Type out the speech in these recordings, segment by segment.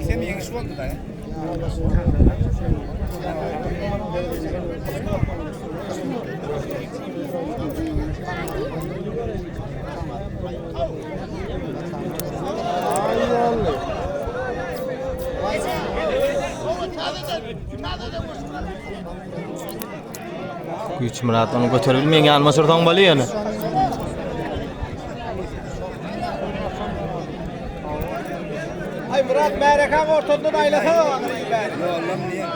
Hem ýeňiş boldy da. Güýçmyrat ony göterip bilmeýän ýanyma sürseň bolýar ýöne. Ay Murat märekäň ortasyndan aýlasana aňry bäri. Ýollam diýen.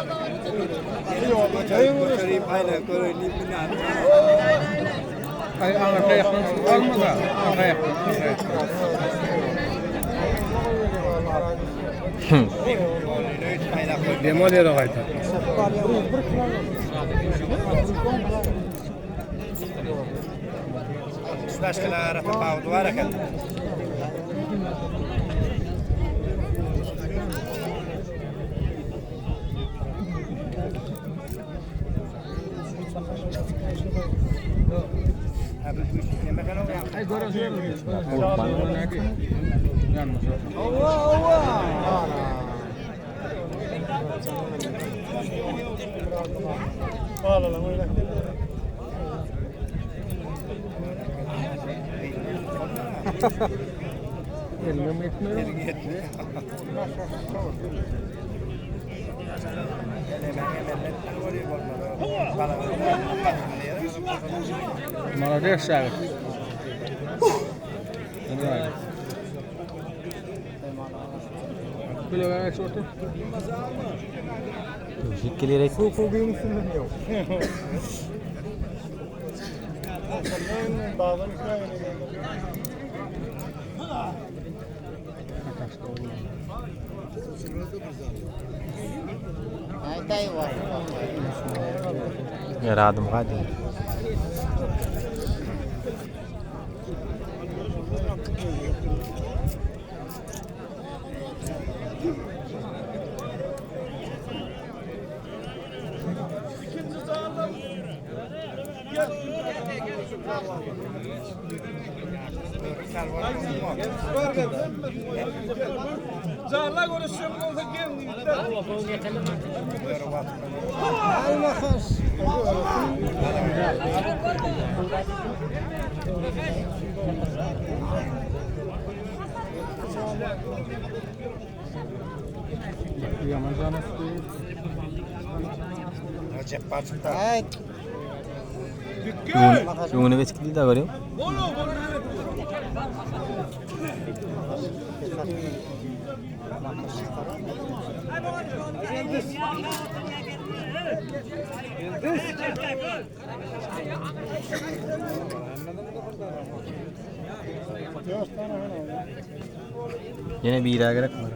Göterip aýla göreýin binany. Ay aňyrka ýakdan alma-da, aňyrka ýakdan, aňyrka ýakdan. Dem ol ýere gaýta. 65 kilo ara tapawudy bar eken. Ay göresiň. Elim ýetmiyor. Молодец, Şagir. Kilo kaç oldu? Döşük gelerek. Yaradım hadi. Canla görüşüm olsa gelin. Yaman canı. Öňüne geçip de görüyor. Yine bir gerek var.